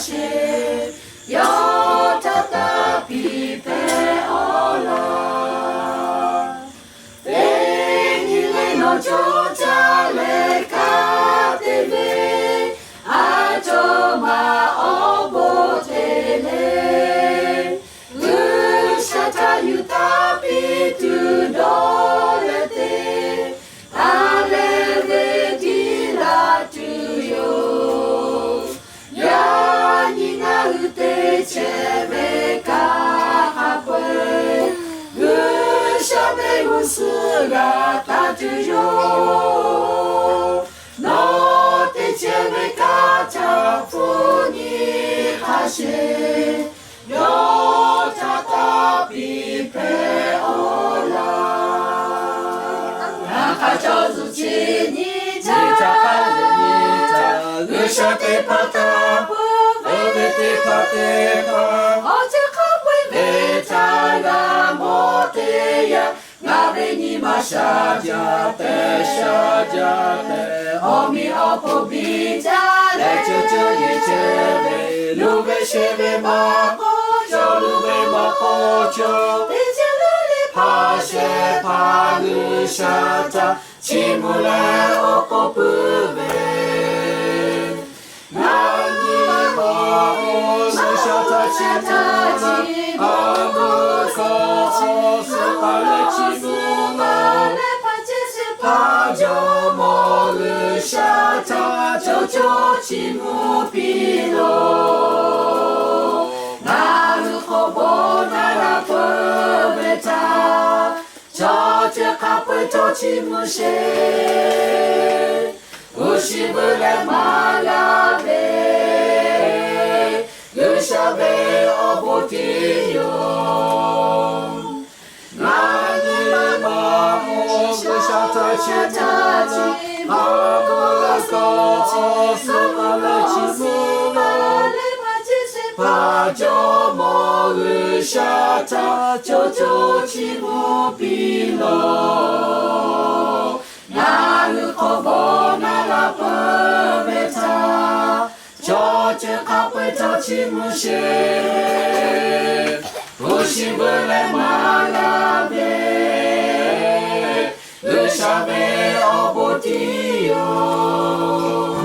sheˍ, yawˇ htaꞈ taˇ piˇ hpehꞈ awˬ laˇ. Teˇ nyi le nawˬ cawˇ caˇ leh kaꞈ te ve, a cawˬ ma awˬ bon te le. G'uiˬsha htaꞈ yuˬ taˇ piˇ tuˬ dawˇ leh te, a leh ve tiˉ laˇ tuˬ yoˬ. Yaꞈ nyi ngaˬ hui te chehˇ ve kaꞈ hk'a peu-eˬ, G'uiˬsha ve g'uˇ suhˍ g'a taˇ tuˬ yoˬ. Nawˬ te chehˇ ve kaꞈ htaꞈ hpu nyi hk'a sheˍ, yawˇ htaꞈ taˇ piˇ hpehꞈ awˬ laˇ. Ngaˬ hk'a cawˬ zuhꞈ chi nyi htaˇ, G'uiˬsha teˇ hpaˍ htaꞈ peuˬ ve teˇ hpaˍ teˇ hpaˍ, awˬ ceuˬ hk'a peu-eˬ ve htaꞈ g'a mawˬ teˇ yanˇ, ngaˬ ve nyi ma sha jaˇ tehꞈ sha jaˇ tehꞈ, awˬ miˬ awˬ hponˇ biˇ jaˇ leh ceuˬ ceuˬ yeˬ chehˇ ve, luˬ ve sheˍ ve maˇ k'oˆ cawˬ, luˬ ve maˇ k'oˆ cawˬ, teˇ ceuˬ le le hpaˇ shehˍ hpaˇ G'uiˬsha htaꞈ chiˇ mvuh leh awˬ k'oˆ puiˉ ve, Ngaˬ nyi ma oˬ, G'uiˬsha htaꞈ chiˇ mvuh, a mvuhˇ hkawˇ awˬ suhˍ k'aˬ leh chiˇ mvuh ma, hpaˇ jawˇmawˇ G'uiˬsha htaꞈ cawˬ cawˬ chiˇ mvuh piˇ loˬ. Ngaˬ hui hk'aw bon naˍ laˇ peuˬ ve htaꞈ, chaw ceuˬ hk'a peu-eˬ htawˇ chiˇ mvuh sheˍ. Uˉ shiˍ veu leh maˇ g'a ve, G'uiˬsha ve awˬ bon tiˉ yoˬ. Ngaˬ nyi ma oˬ, G'uiˬsha htaꞈ chiˇ mvuh, a mvuhˇ hkawˇ awˬ suhˍ k'aˬ leh chiˇ mvuh ma, hpaˇ jawˇmawˇ G'uiˬsha htaꞈ cawˬ cawˬ chiˇ mvuh piˇ loˬ. Ngaˬ hui hk'aw bon naˍ laˇ peuˬ ve htaꞈ, chaw ceuˬ hk'a peu-eˬ htawˇ chiˇ mvuh sheˍ. Uˉ shiˍ veu leh maˇ g'a ve, G'uiˬsha ve awˬ bon tiˉ yoˬ.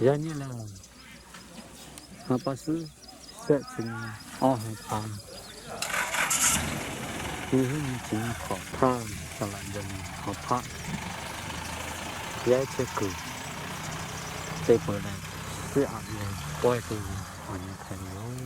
Yaꞈ nyi lehˬ, ngaˬ pa suhˉ shehˆ chi nyi awˬ hui hpaˇ, nyiˇ hiˉ nyi chi nyi hk'awꞈ htaˇ, saˍ laꞈ jaˇ ve awˬ hpaˇ yaˇ chehˇ kuiˬ te peuˬ leh, teˇ aꞈ leh pawehˇ te ve Awˬ nyi hk'e ve yoˬ.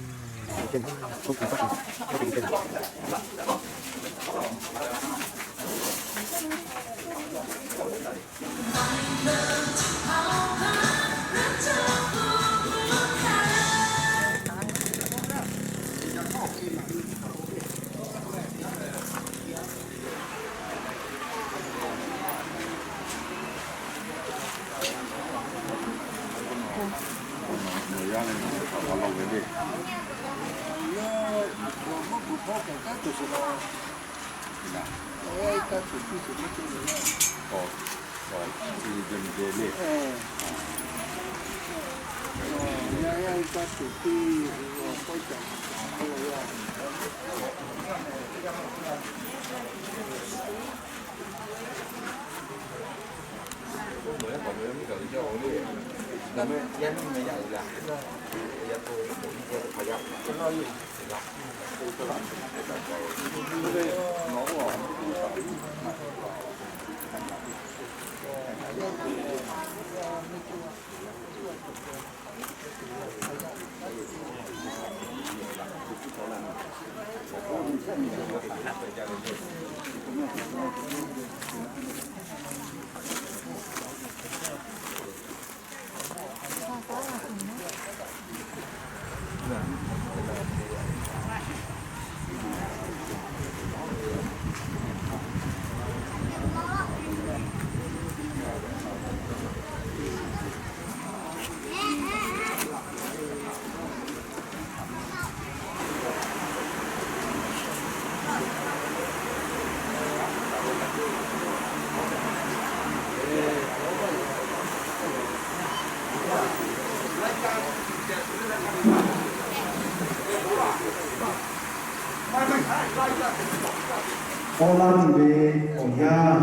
K'awꞈ la tuˬ ve awˬ yanˇ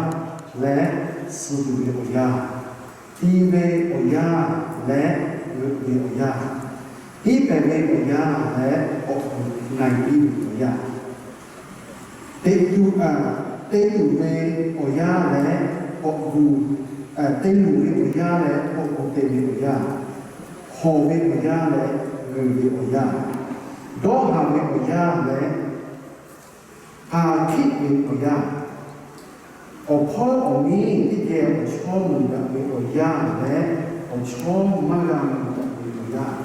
leh, suh tuˬ ve awˬ yanˇ, ti ve awˬ yanˇ leh, g'euꞈ ve awˬ yanˇ, hiˉ pehˍ ve awˬ yanˇ leh, k'awꞈ kuˬ na e piˇ ve awˬ yanˇ, teꞈ tuˬ, teꞈ tuˬ ve awˬ yanˇ leh, k'awꞈ kuˬ, te luˬ ve awˬ yanˇ leh, k'awꞈ kuˬ te ve awˬ yanˇ, hawˬ ve awˬ yanˇ leh, g'uiˬ ve awˬ yanˇ, dawˇ haˍ ve awˬ yanˇ leh, k'aˬ hkiˆ ve awˬ yanˇ, awˬ hpawˇ awˬ miˇ teˇ geh awˬ chawˇ mui daꞈ ve awˬ yanˇ leh, awˬ chawˇ maˇ g'a mui daꞈ ve awˬ yanˇ,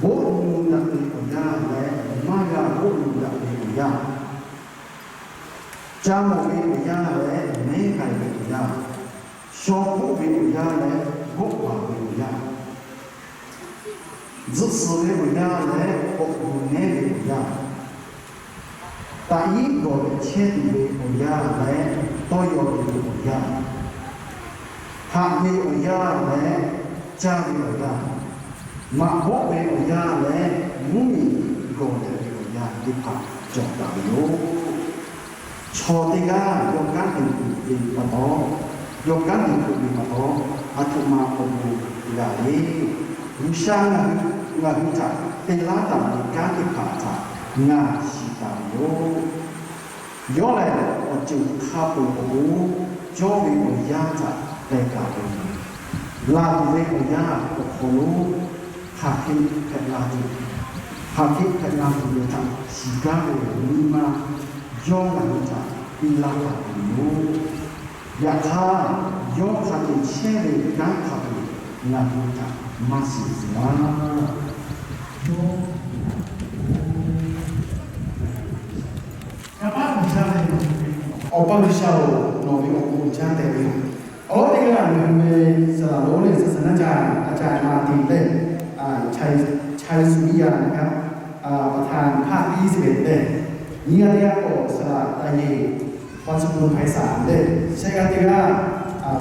boˆ mui daꞈ ve awˬ yanˇ leh, maˇ g'a boˆ mui daꞈ ve awˬ yanˇ, ca mawˬ ve awˬ yanˇ leh, mehˉ k'ai ve awˬ yanˇ, shaw hpoˆ ve awˬ yanˇ leh, bawˆ baˬ ve awˬ yanˇ, tzuhꞈ suhˍ ve awˬ yanˇ leh, k'awꞈ gu nehˉ ve awˬ yanˇ, taꞈ iˉ gawˬ leh chehˇ tuˬ ve awˬ yanˇ leh, tawˇ yaw tuˬ ve awˬ yanˇ, haꞈ ve awˬ yanˇ leh, caˇ ve awˬ yanˇ, maꞈ bawˆ ve awˬ yanˇ leh, mvuhˇ miˬ gawˬ leh ve awˬ yanˇ teˇ hpaˍ cawˬ taˍ ve yoˬ. Chaw teˇ g'aˇ yawˇ kanˉ te tuˬ ve pa taw, yawˇ kanˉ te tuˬ ve pa taw, aˬ htoꞈ ma awˬ bon g'a le. G'uiˬsha ngaˬ hui, ngaˬ hui htaꞈ te laˇ taˍ ve kanˉ teˇ hpaˍ htaꞈ ngaˬ shiˍ taˍ ve yoˬ. Yawˇ lehˬ, awˬ ceuˬ hk'a peu-eˬ awˬ pon cawˇ ve awˬ yanˇ htaꞈ teh taˍ ve yoˬ. Laˬ tuˬ ve awˬ yanˇ awˬ hk'aw lo hk'aˬ hk'e hpehꞈ la tuˬ, hk'aˬ hk'e hpehꞈ la tuˬ ve htaꞈ shiˍ gaˇ ve nyi ma yawˇ ngaˬ hui htaꞈ piˇ laˇ taˍ ve yoˬ. Yaꞈ hk'aˇ, yawˇ hk'a te chehˇ ve kanˉ hk'a peu-eˬ ngaˬ hui htaꞈ maˇ shiˍ tcuh laˇ. Awˬ pa G'uiˬsha-oˬ, nawˬ ve awˬ bon uiˍ jaˇ tehꞈ ve yoˬ. Awˬ lawn teˇ g'aˇ ngaˬ hui ve saˍ laˍ lonˉ lehˬ ศาสนาจารย์ อาจารย์มาร์ติน lehˬ ชัย ชัยสุริยา นะครับ ประธานภาคที่ ยี่สิบเอ็ด lehˬ นายก saˍ laˍ ไตรเยน พรสกุล ไพศาล lehˬ ชายาติราช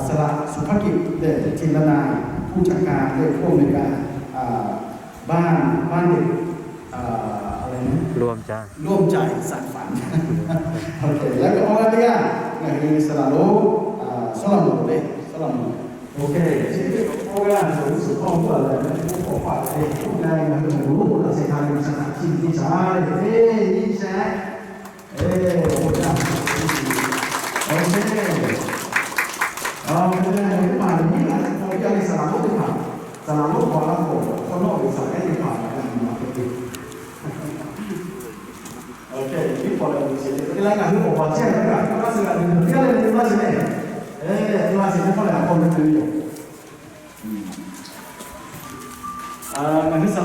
saˍ laˍ สุภกิจ lehˬ จินรนาย ผู้จัดการ lehˬ ผู้อำนวยการ บ้าน บ้านเด็ก อะไรนะ ร่วมใจ ร่วมใจสานฝัน โอเค แล้วก็ awˬ lawn teˇ g'aˇ ngaˬ hui saˍ laˍ lonˉ, saˍ laˍ moˍ lehˬ, saˍ laˍ moˍ, โอเค awˬ g'aˇ ngaˬ hui suhˍ hkawˇ mvuhˇ lehˬ, mehˆ hk'oˆ k'awꞈ hpaꞈ ve hk'oˆ na ngaˬ hui awˬ moˍ lonˉ k'oˆ taˍ shehˍ hk'aˇ ve shaˍ htaꞈ chiˇ mvuh teˇ shaˍ le, teˇ nyi shehˍ. Awˬ lawn teˇ g'aˇ ngaˬ hui teˇ hpaˍ lehˬ, nyiˉ laꞈ teˇ hk'aw yaˇ ve saˍ laˍ lonˉ teˇ hpaˍ, saˍ laˍ lonˉ k'awꞈ la k'o, hk'awꞈ nawˉ ve saˍ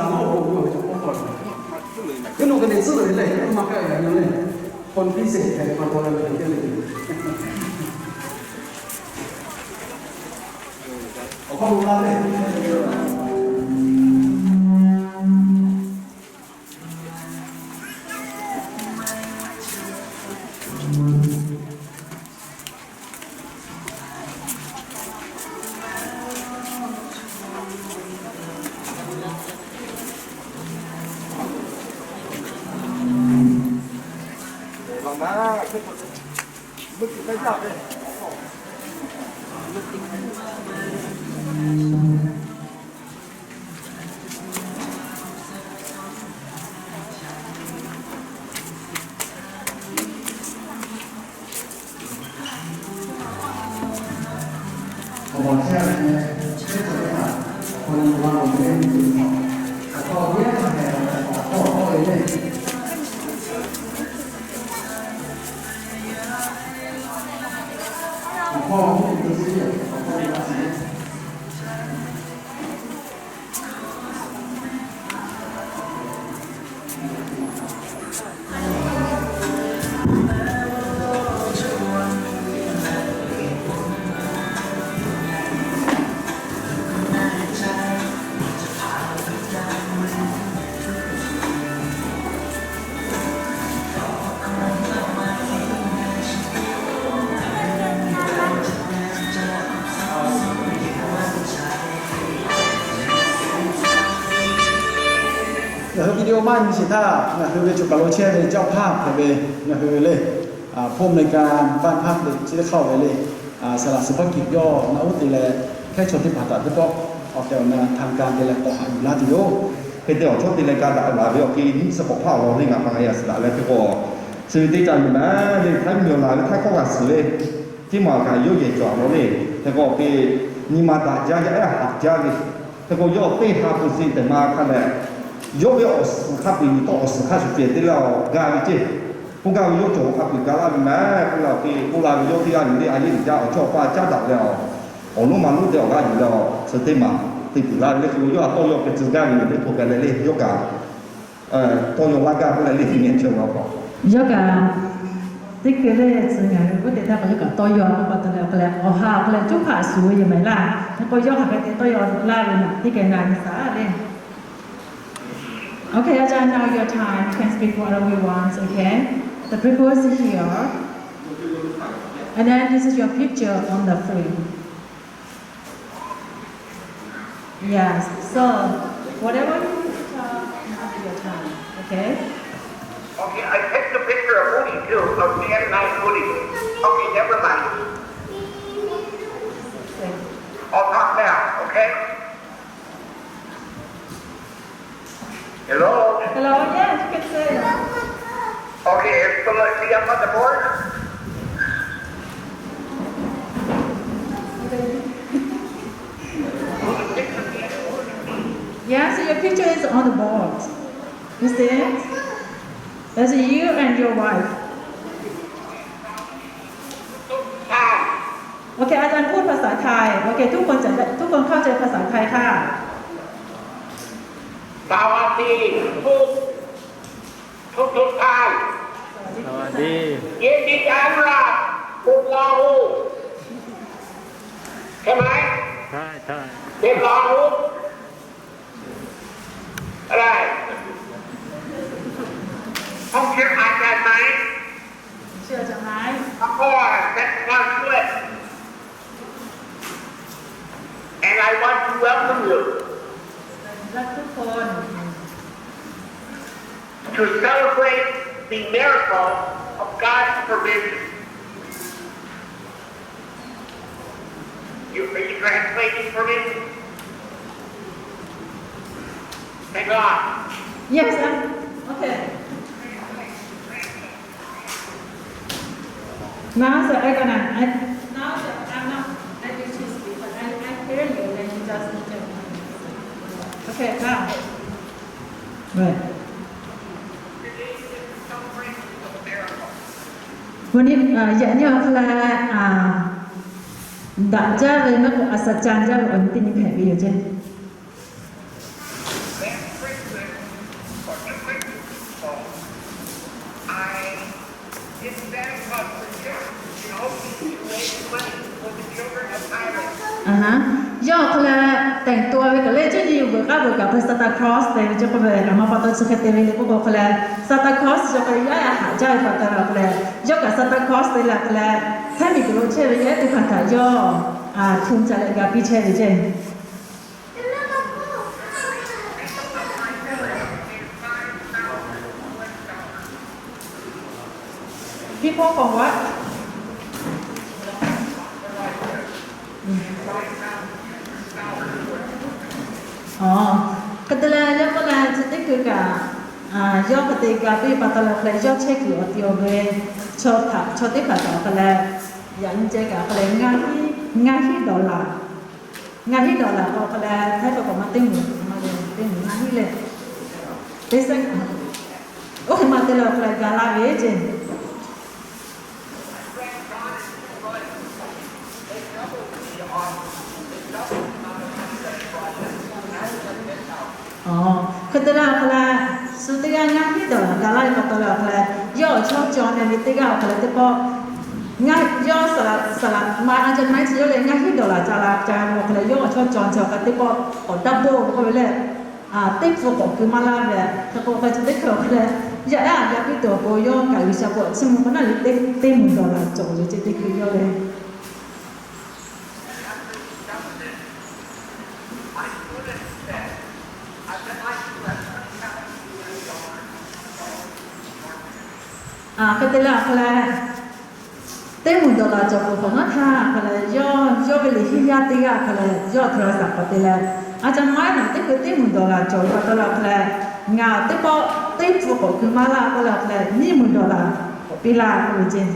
Awˬ lawn k'o, awˬ lawn k'o, awˬ lawn k'o, teˇ naw k'o lehˬ tcuhˉ leh leh maˇ kaˇ ve a nyi leh, hk'aw piˇ sheˍ hpehꞈ ve pa taw leh ve teˇ le. Awˬ hk'aw lo la leh, Ngaˬ hui video maˇ nyi sheˍ htaˇ, ngaˬ hui ve choˬ kaˬ lo chehˇ ve เจ้าภาพ hpehꞈ ve, ngaˬ hui ve le, ผู้อำนวยการบ้านพัก chi teˇ hk'aˇ ve le, saˍ laꞈ suhˍ hpaˇ kiꞈ yawˇ na uˉ te leh, hkehˉ chaw teˇ hpaˍ htaꞈ teˇ pawˆ awˬ tehˬ awˬ na ทางการ te leh k'awꞈ haꞈ yuˬ laˇ tuˬ yoˬ. Hk'e te awˬ chawˇ te leh ga daꞈ laˬ ve awˬ hk'e nyiˇ chi k'awꞈ hpaˇ awˬ lawn le ngaˬ pa ngaˬ yaꞈ suhˍ daꞈ leh hk'e k'o, chi ve teˇ ca nyi ma le, htaˇ miˬ awˬ laˬ ve htaˇ hkawˇ g'a suhˍ ve, teˇ maˬ kaꞈ yawˇ yehˬ cawˬ a lawn le. Hk'e k'o awˬ hk'e nyi ma daꞈ jaˇ yaˇ ehˉ haꞈ jaˇ ve, hk'e k'o yawˇ teˇ ha pu se tehꞈ ma hk'a lehˬ, yawˇ ve awˬ suhˍ hk'a peu-eˬ taw awˬ suhˍ hk'a shuˍ cehˬ te leh awˬ ga ve ceˇ. K'oˆ gaˇ ve yawˇ cawˬ hk'a peu-eˬ ga laˇ ve mehˍ k'oˆ la, awˬ hk'e k'oˆ la ve yawˇ teˇ g'aˇ yuˬ le, a yeˇ uiˍ jaˇ awˬ chawˇ awˬ paˇ caˉ daꞈ leh awˬ, awˬ lonˉ ma lonˉ te awˬ g'aˇ yuˬ leh awˬ suhˍ teˇ maˬ te puiˍ laˇ ve le. Hk'e k'o yawˇ a tawˇ yaw hk'e tcuh gaˇ ve yoˬ le, hto k'ai leh le yawˇ kaꞈ tawˇ yaw laˇ gaˇ k'oˆ leh le, nyi chehˇ ve awˬ hk'aw yawˇ kaꞈ teˇ hkui le tcuh ngaˬ hui k'oˆ te htaˇ k'o yawˇ kaꞈ tawˇ yaw k'oˆ pa taw leh awˬ hk'aw leh awˬ ha awˬ hk'aw leh coˇ hpaꞈ shuˍ ve yoˬ mehˍ laˇ. Hk'e k'o yawˇ hk'aˬ hk'e te tawˇ yaw laˇ ve naˬ teˇ geh na nyi saˍ le. Okay, Ajahn, now your time. You can speak whatever you want, okay? The people is here. And then this is your picture on the frame. Yes, so whatever you want to talk, now is your time, okay? Okay, I take the picture of Udi too, of me and my Udi. Okay, never mind. I'll talk now, okay? Hello? Hello, yes, you can say. Okay, it's gonna be up on the board? Yes, your picture is on the board. You see it? That's you and your wife. Okay, อาจารย์พูดภาษาไทย โอเค ทุกคนจะ ทุกคนเข้าใจภาษาไทยค่ะ สวัสดีทุก ทุกทุกท่าน สวัสดี สวัสดี ยินดีต้อนรับคุณลอฮู ใช่ไหม ใช่ ใช่ เป็นลอฮู อะไร ต้องเชื่ออาจารย์ไหม เชื่ออาจารย์ไหม พ่อจะมาช่วย And I want to welcome you และทุกคน to celebrate the miracle of God's provision. You, are you translating for me? Thank God. Yes, sir. Okay. Now, sir, I gonna, I, now, sir, I'm not able to speak, but I, I hear you, then you just need to. Okay, now. Right. วันนี้ yaꞈ nyi awˬ hk'aw lo daꞈ jaˇ ve maˇ k'o, อัศจรรย์ jaˇ ve awˬ nyi teˇ nyi hpehꞈ ve yoˬ ceˇ. Yawˇ hk'e leh แต่งตัว ve kaꞈ leh cuˇ nyi yuˬ veuꞈ k'aˉ veuꞈ kaꞈ hk'e leh Santa Claus tehꞈ ve cawˬ k'oˆ ve, ngaˬ ma pa taw chi hk'e te ve le k'oˆ k'o hk'e leh, Santa Claus chi k'o yaˇ yaˇ haꞈ jaˇ ve pa taw leh awˬ hk'e leh, yawˇ kaꞈ Santa Claus te leh hk'e leh, hk'aˬ miˬ guiˬ lo chehˇ ve yaˇ ehˉ teˇ hpaˍ htaꞈ yawˇ hpu ca leh ga piˇ chehˇ ve ceˇ. People from what? Hk'e te leh yawˇ k'oˆ leh chi teˇ hkui kaꞈ, yawˇ hk'e te ga piˇ pa taw leh hk'e leh yawˇ chehˇ kuiˬ awˬ ti awˬ ve chaw htaꞈ, chaw teˇ hpaˍ htaꞈ hk'e leh, yaꞈ nyi ceh kaꞈ hk'e leh ngaˇ hiˉ, ngaˇ hiˉ dollar, ngaˇ hiˉ dollar k'o hk'e leh Htaiˇ hkawˇ kaꞈ maˇ teˇ moˍ, maˇ teˇ moˍ ngaˇ hiˉ leh, teˇ sehˉ, oˇ hk'e maˇ te leh awˬ hk'e leh ga laˇ ve ceˇ. Hk'e te leh awˬ hk'e leh, shu teˇ g'aˇ ngaˇ hiˉ dollar ga laˇ ve pa taw leh awˬ hk'e leh, yawˇ awˬ chawˇ caw leh ve teˇ g'aˇ awˬ hk'e leh teˇ pawˆ, ngaˇ, yawˇ saˍ laꞈ, saˍ laꞈ ma a ca maˇ chi yawˇ leh ngaˇ hiˉ dollar ca la ca ve awˬ hk'e leh yawˇ awˬ chawˇ caw chi awˬ hk'e teˇ pawˆ k'awꞈ daˇ boˆ k'oˆ ve leh, teˇ pfuhˇ k'awꞈ keu maˇ laˇ ve, hk'e k'o hk'e chi teˇ hkui awˬ hk'e leh, yaˇ ehˉ a ga piˇ tuˬ awˬ pon yawˇ kaꞈ G'uiˬsha k'o chiˇ mvuh k'o naˇ leh teˇ, teˇ moˍ dollar cawˬ ve ceˇ teˇ hkui yawˇ leh Hk'e te leh awˬ hk'e leh, teˇ moˍ dollar cawˬ peuˬ hk'awꞈ nawˉ htaˇ hk'e leh yawˇ, yawˇ ve liꞈ henˇ yaˇ teˇ g'aˇ hk'e leh yawˇ htaꞈ la saˍ k'awꞈ te leh, a ca maˇ ehˉ nawˬ teˇ hkui teˇ moˍ dollar cawˬ ve pa taw leh awˬ hk'e leh, ngaˬ teˇ pawˆ teˇ pfuhˇ k'awꞈ keu maˇ laˇ k'oˆ leh awˬ hk'e leh nyiˇ moˍ dollar k'awꞈ piˇ laˇ k'oˆ ve ceˇ.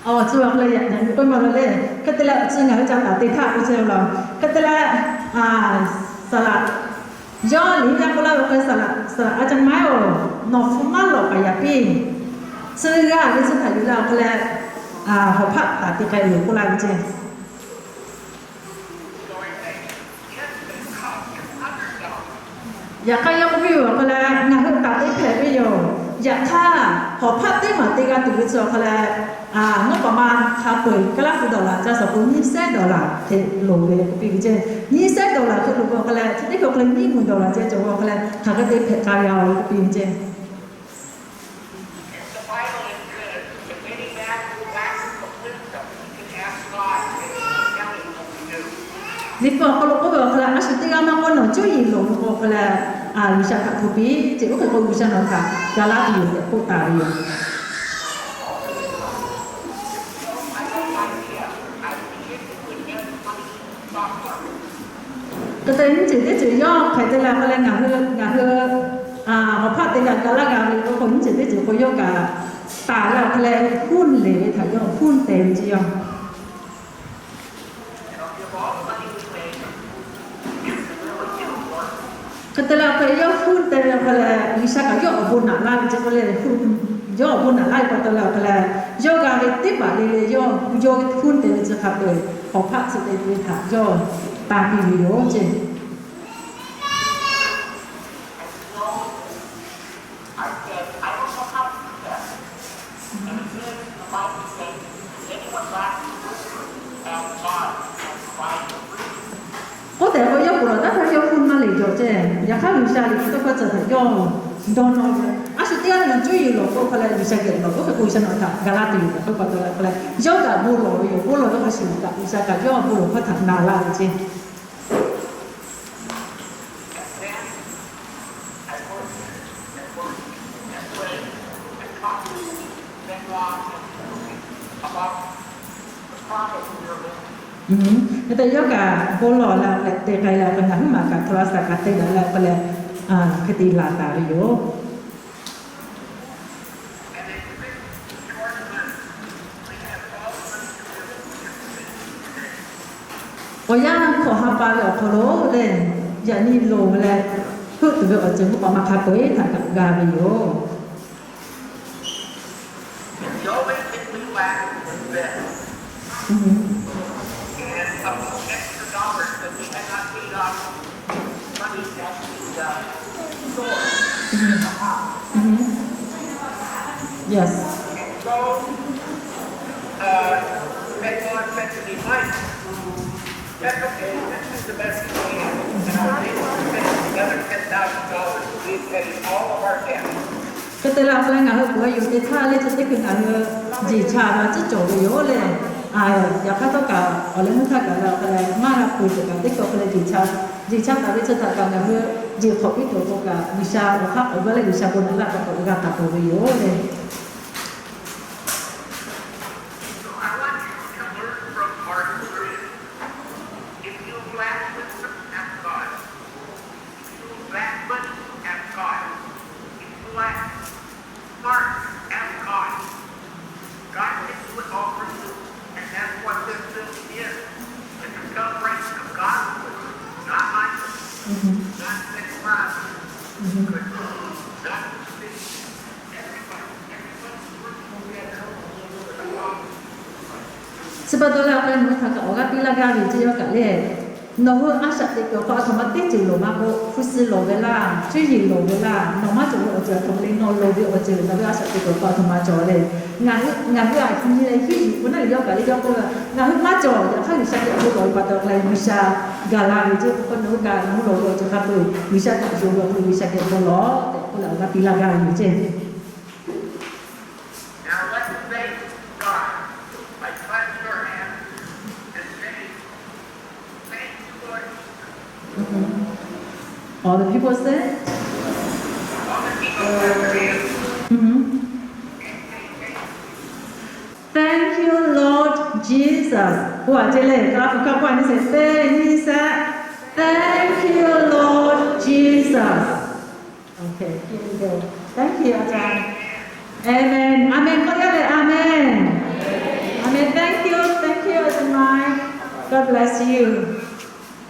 Awˬ, chi awˬ hk'e leh yaꞈ nyi k'oˆ maˇ la le. Hk'e te leh awˬ chi ngaˬ hui ca taˍ te htaˇ k'oˆ chehˇ ve law. Hk'e te leh, saˍ laꞈ, yawˇ liꞈ henˇ yaˇ k'oˆ laˇ ve awˬ hk'e leh, saˍ laꞈ, saˍ laꞈ a ca maˇ ehˉ-oˬ, nawˬ hpu maˇ lawꞈ kaꞈ yaꞈ piˇ. Chi g'aˇ ve chi htaꞈ yuˬ leh awˬ hk'e leh, hawˍ hpaˆ taˍ te k'ai loˬ k'oˆ laˇ ve ceˇ. Yaꞈ hk'aˇ yawˇ k'oˆ piˇ ve awˬ hk'e leh, ngaˬ hui taˍ te hpehꞈ ve yoˬ. Yaꞈ hk'aˇ hawˍ hpaˆ teˇ maˬ te g'a tuˬ ve chi awˬ hk'e leh, nawˉ paˍ ma hk'a peu-eˬ kaˇ laˇ pu dollar ca suhˍ k'o nyiˇ sehˉ dollar hk'e loˍ ve k'oˆ piˇ ve ceˇ. Nyiˇ sehˉ dollar hk'e loˍ ve awˬ hk'e leh, chi teˇ hkui hk'e leh nyiˇ moˍ dollar ceh cawˬ ve awˬ hk'e leh, hk'aˬ hk'e te hpehꞈ k'ai g'a-oˬ k'oˆ piˇ ve ceˇ. Liꞈ hpu awˬ hk'aw lo k'oˆ ve awˬ hk'e leh, a shu teˇ g'aˇ maˇ k'oˆ nawˬ cuˇ yiˍ loˍ ve k'o hk'e leh, G'uiˬsha htaꞈ hpu piˇ ceˇ. Oˇ hk'e k'o G'uiˬsha nawˬ htaꞈ ga laˇ tuˬ yoˬ tehꞈ k'oˆ taˍ ve yoˬ. Hk'e te nyiˇ ceuˬ teˇ ceuˬ yawˇ hk'e te leh hk'e leh ngaˬ hui, ngaˬ hui, hawˍ hpaˆ te g'a ga laˇ g'a ve k'o, nyiˇ ceuˬ teˇ ceuˬ k'o yawˇ kaꞈ taˍ leh awˬ hk'e leh huˇ lehˬ ve htaꞈ yawˇ huˇ te ve ceˇ yawˇ. Hk'e te leh awˬ hk'e leh yawˇ huˇ te ve awˬ hk'e leh G'uiˬsha kaꞈ yawˇ awˬ bon naꞈ laˇ ve ceˇ k'oˆ leh, yawˇ awˬ bon naꞈ laˇ ve pa taw leh awˬ hk'e leh, yawˇ g'a ve teˇ hpaˍ le le yawˇ, yawˇ huˇ te ve chi hk'a peu-eˬ hawˍ hpaˆ chi te ve htaꞈ yawˇ taˇ piˇ ve yoˬ ceˇ. K'oˆ tehꞈ k'o yawˇ k'oˍ lawˬ taˇ hk'aˇ yawˇ huˇ maˇ lehˬ jawˬ ceˇ. Yaꞈ hk'aˇ G'uiˬsha liꞈ hpu tawˇ hkawˇ ceuˬ htaꞈ yawˇ dawˇ nawˇ ve, a shu teˇ g'aˇ nawˬ cuˇ yiˍ lawˬ k'o hk'e leh G'uiˬsha geh lawˬ k'oˆ hk'e k'o G'uiˬsha nawˬ htaꞈ ga laˇ tuˬ yoˬ tehꞈ k'oˆ pa taw leh hk'e leh, yawˇ kaꞈ bon lawˬ ve yoˬ. Bon lawˬ ve hk'a shuˍ kaꞈ G'uiˬsha kaꞈ yawˇ bon lawˬ hkawˇ htaꞈ na laˇ ve ceˇ. Hk'e te yawˇ kaꞈ bon lawˬ leh awˬ hk'e leh te k'ai leh awˬ hk'e leh, ngaˬ huiˉ maˬ kaꞈ hto la saˍ kaꞈ te daꞈ leh awˬ hk'e leh, hk'e te laˬ taˍ ve yoˬ. Awˬ yanˇ hkawꞈ ha pa ve awˬ hk'aw lo lehˬ, yaꞈ nyi loˍ ve leh, heuˆ tuˬ ve awˬ ceuˬ mvuhˇ k'awꞈ ma hk'a peu-eˬ htaꞈ kaꞈ g'a ve yoˬ. Mhm. And a few extra dollars that they had not paid off money that the, uh, store. Mhm. Mhm. Yes. And so, uh, Manuel said to me, "Mike, that's okay, this is the best we can." And I was able to save another ten thousand dollars. We've paid all of our debts. Hk'e te leh, a hk'a leh ngaˬ hui k'awꞈ ve yoˬ teˇ htaˇ leh chi teˇ hkui ngaˬ hui jeˬ cha g'a tcuhˉ cawˬ ve yoˬ leh, yaꞈ hk'aˇ htawˇ kaꞈ awˬ leh meuˇ htaˇ kaꞈ leh a hk'a leh maˇ g'a peuˬ tuˬ kaꞈ teˇ kaw hk'e leh jeˬ cha, jeˬ cha taˍ ve chi htaꞈ kaꞈ ngaˬ hui jeˬ hk'awꞈ piˇ tuˬ awˬ pon kaꞈ G'uiˬsha awˬ hk'aˇ k'awꞈ gaˇ leh G'uiˬsha bon naꞈ laˇ pa taw g'a taˍ peuˬ ve yoˬ leh. So I want you to learn from Martin Luther. If you lack wisdom, ask God. If you lack money, ask God. If you lack smarts, ask God. God can do it all for you. And that's what this building is. It's a celebration of God's wisdom, not my wisdom, not Nick's wisdom, but God's wisdom. Chi pa taw leh a hk'a leh nawˬ hui htaꞈ kaꞈ awˬ g'aˇ piˇ laˇ gaˇ ve chi yawˇ kaꞈ leh, nawˬ hui a shaꞈ teꞈ kuiˬ awˬ hk'aw a htoꞈ ma teˇ ceuˬ lawˬ maˇ k'oˆ, hpu shi lawˬ ve laˇ, cuˇ yiˍ lawˬ ve laˇ, nawˬ maˇ cawˬ ve awˬ ceuˬ a htoꞈ ma le nawˬ lawˬ ve awˬ ceuˬ nawˬ ve a shaꞈ teꞈ kuiˬ awˬ hk'aw a htoꞈ ma cawˬ leh, ngaˬ hui a hk'e nyi leh hiˉ yuˬ k'o naˉ leh yawˇ kaꞈ leh yawˇ k'oˆ ve, ngaˬ hui maˇ cawˬ, yaꞈ hk'aˇ G'uiˬsha geh bon lawˬ ve pa taw leh G'uiˬsha gaˬ la ve ceˇ. K'o nawˬ hui kaꞈ nawˬ hui lawˬ ve awˬ ceuˬ hk'a peu-eˬ G'uiˬsha kaꞈ yonˍ ve awˬ hk'aw lo G'uiˬsha geh bon lawˬ tehꞈ k'oˆ leh awˬ g'aˇ piˇ laˇ gaˇ ve yoˬ ceˇ. Now let's thank God. Like, clap your hands and say, "Thank you, Lord Jesus." All the people say, all the people clap their hands. Mm-hmm. Thank you, Lord Jesus. K'o a ce le, ka la pu ka k'oˆ a nyi se, te nyi se. Thank you, Lord Jesus. Okay, here we go. Thank you, อาจารย์. Amen. Amen. K'oˆ yaˇ leh amen. Amen. Thank you. Thank you, อาจารย์ Mike. God bless you.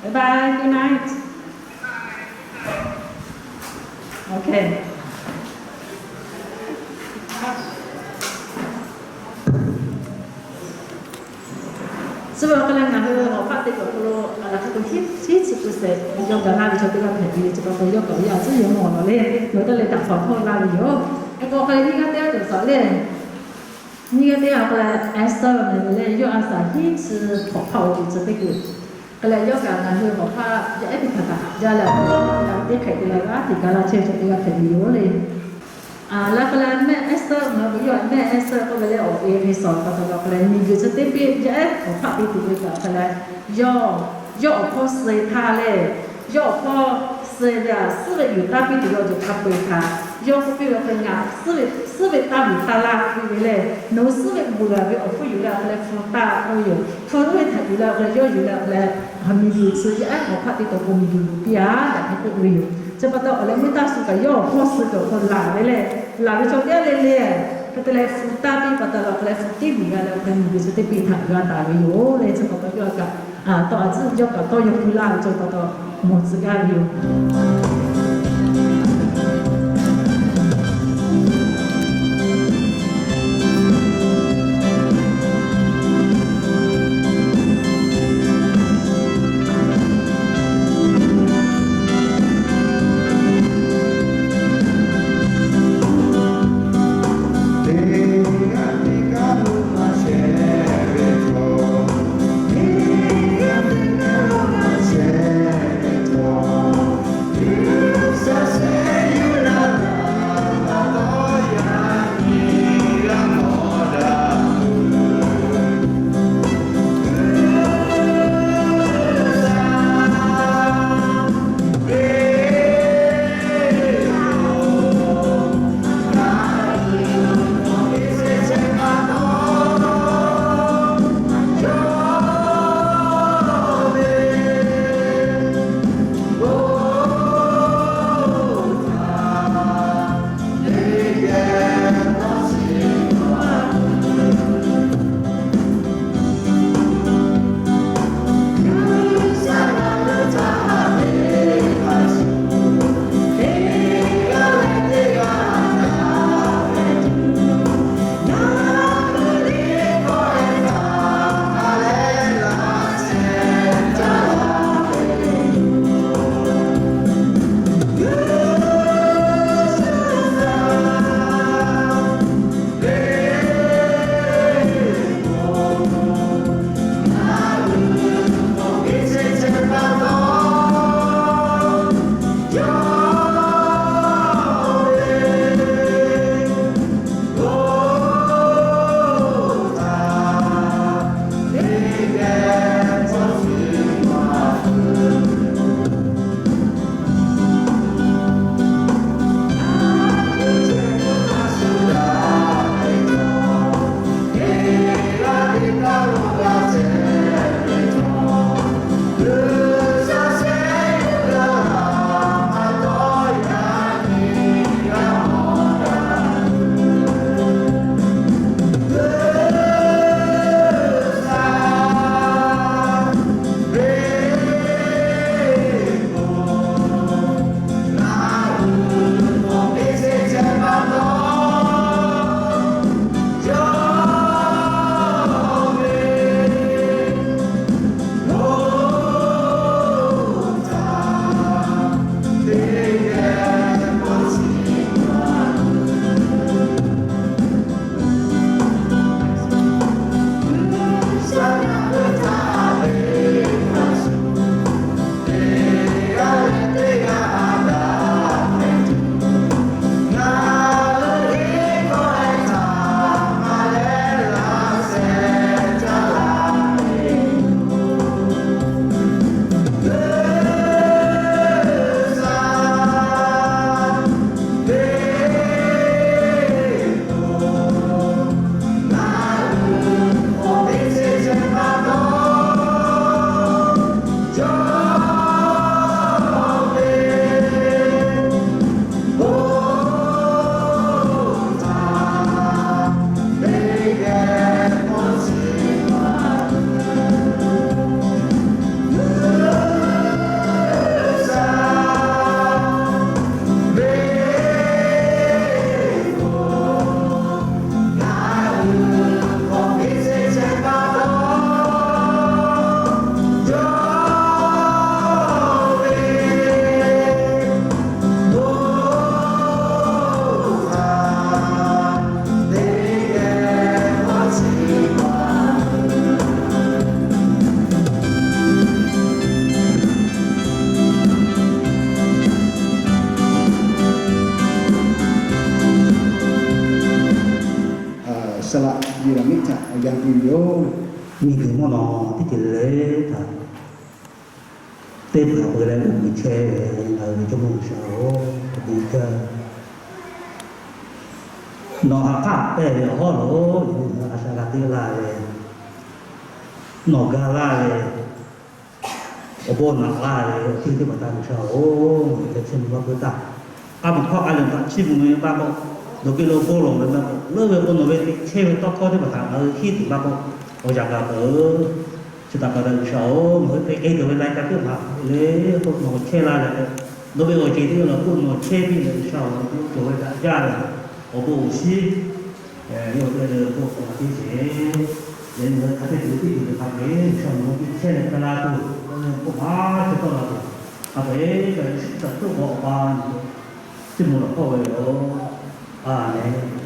Bye bye. Good night. Okay. Chi ve awˬ hk'aw leh ngaˬ hui awˬ hpaˆ teˇ hpaˍ awˬ hk'aw lo a laˬ hk'e k'o hiˉ, hiˉ chi k'u shehˍ yawˇ gaˬ laˇ ve chaw teˇ g'aˇ hpehꞈ ve le. Chi pa taw yawˇ kaꞈ awˬ yanˇ a tcuhˉ yoˬ mawˬ lawˬ le, nawˬ hui taˇ leh daꞈ hpaˍ hpawˇ laˇ ve yoˬ. Hk'e k'o awˬ hk'aw leh nyiˇ g'aˇ teˇ g'aˇ cawˬ saˍ le. Nyiˇ g'aˇ teˇ g'aˇ awˬ hk'aw leh Esther meh ve le, yawˇ a shaꞈ hiˉ chi hpawnˬ hpaˆ oˬ ve chi teˇ hkui. Hk'e leh yawˇ kaꞈ ngaˬ hui awˬ hpaˆ yaˇ ehˉ teˇ hpaˍ htaꞈ haꞈ jaˇ leh, teˇ hk'ehꞈ te leh g'aˇ hteꞈ gaˬ la chehˇ ve chaw teˇ g'aˇ hpehꞈ ve yoˬ le. Laˇ hk'e leh mehˆ Esther ngaˬ hui yawˇ mehˆ Esther k'oˆ ve leh awˬ e ve sawˍ pa taw leh hk'e leh miˬguiˬ chi teˇ piˇ yaˇ ehˉ awˬ hpaˆ piˇ tuˬ ve kaꞈ hk'e leh, yawˇ, yawˇ awˬ hpawˇ suh-e htaˇ leh, yawˇ awˬ hpawˇ suh-e ve a suhˉ ve yuˬ taˇ piˇ tuˬ ve awˬ ceuˬ hk'a peu-eˬ htaꞈ yawˇ k'oˆ piˇ ve hk'e, ngaˬ suhˉ ve, suhˉ ve taˇ vuiˬ taˇ laˇ k'oˆ piˇ ve leh, nawˬ hui suhˉ ve vuiˬ laˬ ve awˬ hpfuhˇ yuˬ leh hk'e leh hpu taˇ k'oˆ ve yoˬ. Hpu oˇ ve htaꞈ yuˬ leh hk'e leh yawˇ yuˬ leh hk'e leh, miˬguiˬ chi yaˇ ehˉ awˬ hpaˆ teˇ taw k'o miˬguiˬ yuˬ piˇ-a tehꞈ hk'e k'oˆ ve yoˬ. Chi pa taw awˬ leh meuˇ taˇ suh kaꞈ yawˇ awˬ hpawˇ suh kaꞈ awˬ hk'aw laˬ ve leh, laˬ ve chaw teˇ g'aˇ le le, hk'e te leh hpu taˇ piˇ pa taw leh hk'e leh hpu tiˉ vuiˬ g'a leh hk'e leh miˬguiˬ chi teˇ piˇ htaꞈ g'a taˍ ve yoˬ le. Chi pa taw yawˇ kaꞈ, a, tawˇ a tcuhˉ yawˇ kaꞈ tawˇ yaw hpu laˇ ve chaw pa taw mawˬ tcuh gaˇ ve yoˬ. Saˍ laꞈ Yeˍraˍmiˆ htaꞈ awˬ yanˇ piˇ ve yoˬ. Miˬguiˬ mvuhˇ naw teˇ ceuˬ le htaꞈ teˇ hpaˍ peuˬ leh uˉ peunˍ chehˇ ve ngaˬ hui ve Jawˇmawˇ G'uiˬsha-oˬ, hk'aˬ hk'e jaˇ. Nawˬ ha k'aˉ pehˇ ve awˬ hawˉ lo, a shaꞈ g'a teˇ g'aˇ laˇ ve, nawˬ ga laˇ ve, awˬ bon naꞈ laˇ ve awˬ ceuˬ teˇ hpaˍ htaꞈ G'uiˬsha-oˬ, ngaˬ hui chehˇ nyi maˇ peuˬ taˇ. K'a mawˬ hkawˇ k'a lehˬ htaꞈ chiˇ mvuh ve maˇ k'oˆ, nawˬ geh lo bon lawˬ ve maˇ k'oˆ, leuˉ ve k'o nawˬ ve teꞈ chehˇ ve tawˇ hkawˇ teˇ hpaˍ htaꞈ ngaˬ hui hiˉ tuˬ maˇ k'oˆ, awˬ yanˇ g'a peuˬ. Chi htaꞈ pa taw G'uiˬsha-oˬ, ngaˬ hui teꞈ k'ai tuˬ ve lai ka teˇ hpaˍ le k'o nawˬ chehˇ laˇ leh, nawˬ ve awˬ ceuˬ teˇ hpaˍ lo k'o nawˬ chehˇ piˇ leh G'uiˬsha-oˬ, nawˬ ve cawˬ ve daꞈ jaˇ ve awˬ bon awˬ shinˉ yawˇ hui teˇ g'aˇ le k'o, awˬ hk'aˬ hk'e sheˍ. Yaꞈ nyi ngaˬ hui hk'a te tuˬ ve teˇ ceuˬ hk'a hk'e G'uiˬsha nawˬ hui teꞈ chehˇ leh hk'a la tuˬ, k'oˆ maˇ chehˇ tawˆ la tuˬ, hk'a hk'e kaꞈ Yeˍsuˆ Hkriꞈ htaꞈ cawˇ k'awꞈ pa, chi mvuhˇ lawˬ hkawˇ ve yoˬ. Aˬ menˍ.